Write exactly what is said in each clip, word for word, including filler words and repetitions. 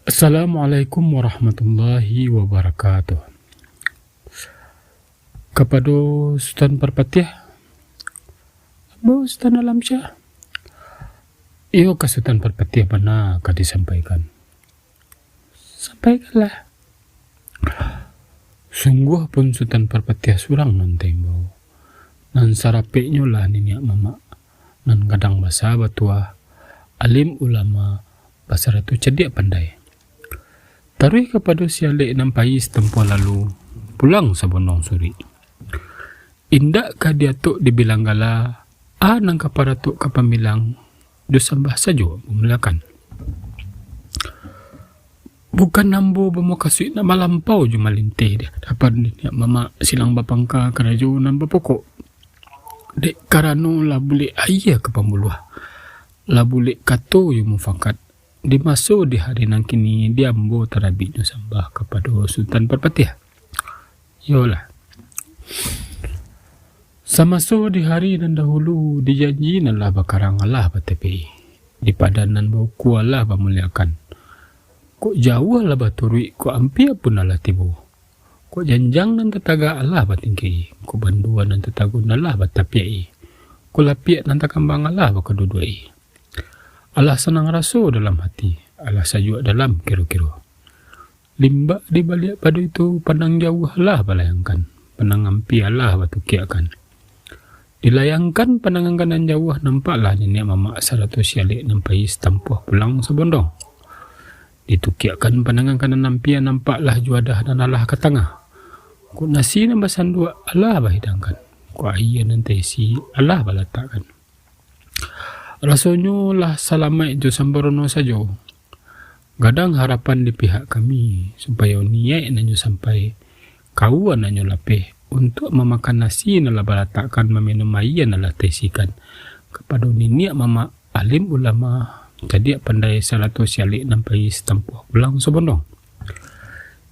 Assalamualaikum warahmatullahi wabarakatuh. Kapado Sutan Parpatiah, ambo Sutan Alamsyah. Iyo ka Sutan Parpatiah bana ka disampaikan. Sampaikanlah. Sungguah pun Sutan Parpatiah surang nan taimbau. Nan sarapeknyo lah niniak mamak, nan gadang basa batuah, alim ulama, basarato cadiak pandai. Taruih kapado si alek nan pai satampuah lalu, pulang sabondong surik. Indak ka diatok dibilang gala, a nan ka paratok ka pambilang, jo sambah sajo bamuliakan. Bukan ambo bamukasuik nak malampau jo malinteh di hadapan niniak mamak silang bapangka karajo nan bapokok. Dek karano lah bulek aia ka pambuluah, lah bulek kato jo mufakat, di maso di hari nan kini di ambo tarabiknyo sambah kapado Sutan Parpatiah. Iyolah. Samaso di hari nan dahulu, dijanji nan lah bakarang alah batapiak-i, di padan nan bauku alah bamuliakan. Kok jauah lah baturuik, kok ampia pun alah tibo. Kok janjang nan tatagak alah batingkek-i, kok bandua nan tatagun alah batapiak-i, kok lapiak nan takambang alah bakaduduak-i. Alah sanang raso dalam hati, alah sajuak dalam kiro-kiro. Limbak di baliak pado itu, pandang jauah alah balayangkan, pandang ampia alah batukiakkan. Dilayangkan pandangan ka nan jauah, nampaklah niniak mamak sarato si alek nan pai satampuah pulang sabondong. Ditukiakkan pandangan ka nan ampia, nampaklah juadah nan alah ka tangah. Kok nasi nan basanduak alah bahidangkan, kok aia nan taisi alah balatakkan. Rasonyo lah salamaik jo sambarono sajo. Gadang harapan di pihak kami, supayo niaik nan nyo sampai, kaua nan nyo lapeh, untuak mamakan nasi nan lah balatakkan, maminum aia nan lah taisikan, kapado niniak mamak, alim ulama, cadiak pandai, sarato si alek nan pai satampuah pulang sabondong.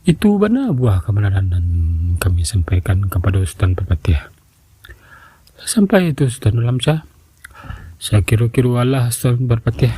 Itu bana buah kabanaran nan kami sampaikan kapado Sutan Parpatiah. Lah sampai tu Sutan Alamsyah, sakiro-kiro alah Sutan Parpatiah.